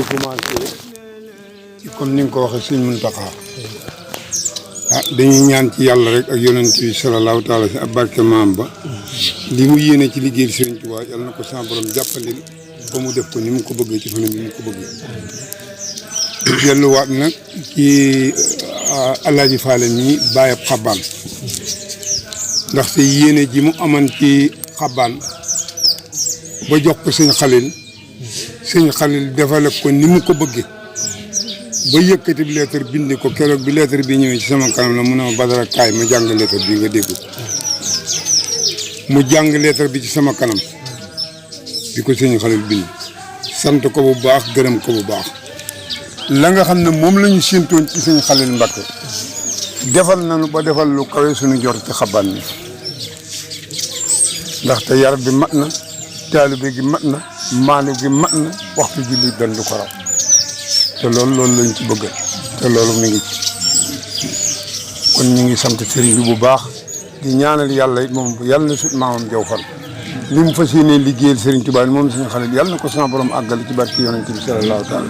commencé ci comme ni nga ko waxee Sëñ Muntaxa dañuy ñaan ci yàlla rek ak yonent bi salallaahu taala si ab barke maam ba li mu yéene ci liggéey Sëriñ Tuubaa yàlla na ko sama borom jàppandil ba mu def ko ni mu ko bëggee ci fanam ni mu ko bëggee delluwaat nag ci Alaaji Faale mi bàyyab xabaan ndaxte yéene ji mu aman ci xabaan ba jox ko sëñ Xalil defale ko ni mu ko bëggee ba yëkkati bi lettre bindi ko keroog bi lettre bi ñëwee ci sama kanam la mu ne ma Badara kaay ma jàng lettre bi nga dégg mu jàng lettre bi ci sama kanam bi ko sëñ Xalil bind sant ko bu baax gërëm ko bu baax la nga xam ne moom la ñu séentoon ci sëñ Xalil Mbakke defal nañu ba defal lu kawe suñu jor ci xabaan ni ndaxte yar bi mat na taalibe gi mat na maanu gi mat na waxtu julli benn du ko raw te loolu lañ ci bëgg te loolu mi ngi ci kon ñu ngi sant sëriñ bi bu baax di ñaanal yàlla it moom yàlla na sut maamam jaw fan li mu fas yéene liggéeyal sëriñ Tuubaa moom suñu Xalil yàlla na ko sama borom àggale ci barke yonent bi salallaahu taala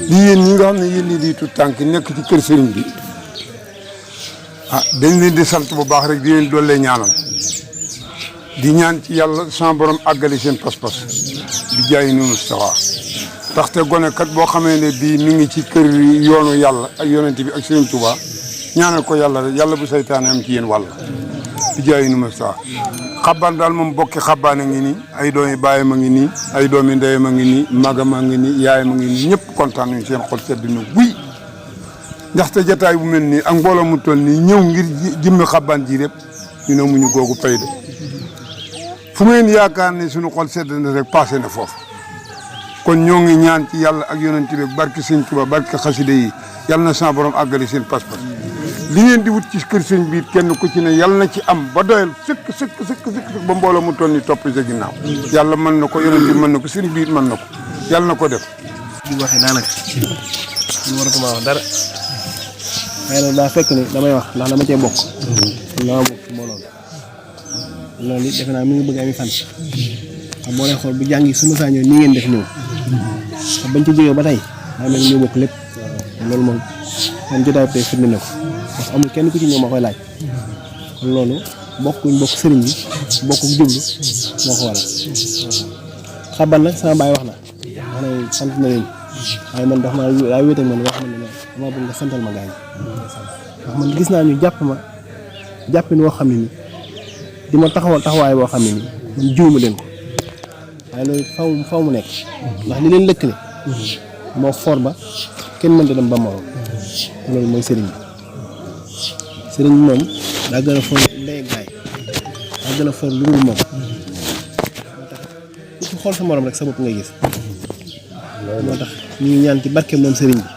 di yéen ñi nga xam ne yéen ñi di tut tànk nekk ci kër sëriñ bi dañ leen di sant bu baax rek di leen doole ñaanal di ñaan ci yàlla sama borom àggale seen pas-pas bi jaay nu Mustafa ndaxte gone kat boo xamee ne bii mi ngi ci kër yoonu yàlla ak yonent bi ak Sëriñ Tuubaa ñaanal ko yàlla rek yàlla bu saytaane am ci yéen wàll bi jaay nu Mustafa xabaan daal moom bokki xabaan a ngi nii ay doomi baayam a ngi nii ay doomi ndeyam a ngi nii magam a ngi nii yaayam a ngi nii ñëpp kontaan nañu seen xol sedd na guy ndaxte jataay bu mel nii ak mbooloo mu toll nii ñëw ngir jëmmi xabaan ji lépp ñu ne muñu googu pay de fu ngeen yaakaar ne suñu xol sedd na rek passé na foofu kon ñoo ngi ñaan ci yàlla ak yonent bi barke Sëñ Tuubaa barke xasida yi yàlla na sa borom àggale seen pas-pas li ngeen di wut ci kër sëñ bi kenn ku ci ne yàlla na ci am ba doyal sëkk ba mbooloo mu toll ni topp sa ginnaaw yàlla mën na ko yonent bi mën na ko sëñ bi mën na ko yàlla na ko def di waxee daanaka ñu waratuma wax dara waaye nag daa fekk ni damay wax ndax dama cee bokk dama bokk ci mbooloo loolu it defe naa mi ngi bëgg ami fan xam boo leen xool bu jàngi su ma saa ñëw nii ngeen def ñëw te bañ ci jógee ba tey daa mel ni ñu bokk lépp loolu moom man jotaay tey firnde na ko parce que amul kenn ku ci ñëw ma koy laaj kon loolu bokkuñ bokk sëriñ bi bokk jublu moo ko waral xaban nag sama baay wax na sant na leen waaye man dafa ma daa wéet ak man wax ma ne dama bëgg nga santal ma gaañ ndax man gis naa ñu jàppin woo xam ne ni di ma taxawaay boo xam ne ni man jiwuma leen ko waaye loolu faw mu nekk ndax li leen lëkkale moo for ba kenn mënta dem ba morom loolu mooy sëriñ bi moom daa gën a for ndey gaay daa gën a for lu dul moom moo tax ku ci xool sa morom rek sa bopp ngay gis moo tax ñu ngi ñaan ci barke moom sëriñ bi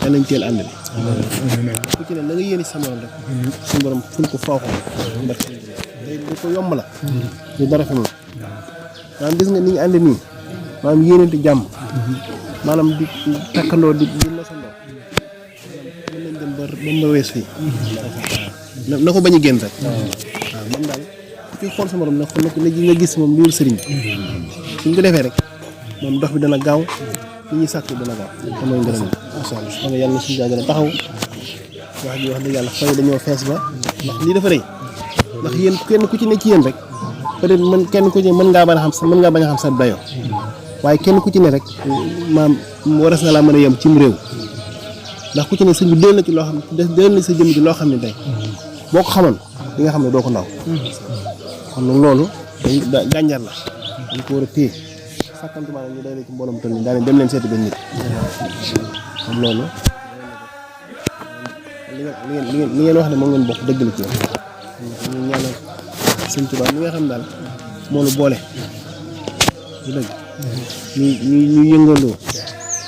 yal nañ teel ànd bi ku ci ne na nga yéene ci sa morom rek suñu borom ful ko faaxoo barke day du ko yomb la du dara fi moom maanaam gis nga ni ñu ànd nii maanaam yéenante jàmm maanaam di takkandoo di nosandoo mën nañ dem ba wees fii na ko bañ a génn rek waaw moom daal ku ci xool sa morom na nga gis moom liiru sëriñ bi suñ ko defee rek moom dox bi dana gaaw li ñuy sàkk dana gaaw te mooy ngërëm macha allah xam nga yàlla na suñu gaa gën a taxaw wax ji wax dëgg yàlla xëy dañoo fees ba ndax lii dafa rëy ndax yéen kenn ku ci ne ci yéen rek peut-être man kenn ku ci ne mën ngaa bañ a xam sa dayoo waaye kenn ku ci ne rek maam waras na laa mën a yem cim réew ndax ku ci ne sëñ bi déel na ci loo xam ne déel na sa jëm ci loo xam ne tey boo ko xamoon li nga xam ne doo ko ndaw kon nag loolu gànjar la dañ ko war a téye sàkkantuma nag ñu day la ci mbooloo mu toll nii daal dem leen seeti benn nit kon loolu li ngeen wax ne moom ngeen bokk dëgg la ci yow ñu ñaanal sëñ Tuubaa mi nga xam daal moo nu boole du dëgg ñu yëngandoo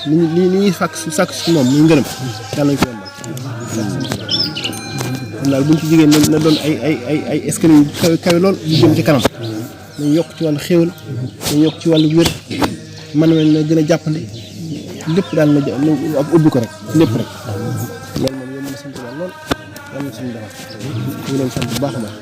li ñuy sàkk si moom muy ngërëm yàlla nañ ko yombal kon daal buñ ci jigéen na doon ay escalier yu kawe lool yu jëm ci kanam nañ yokk ci wàllu xéwal nañ yokk ci wàllu wér man na gën a jàppande lépp daal na ab ubbi ko rek lépp rek loolu moom yomb na suñu Tuubaa lool yàlla na suñu defar ñu leen sant bu baax a baax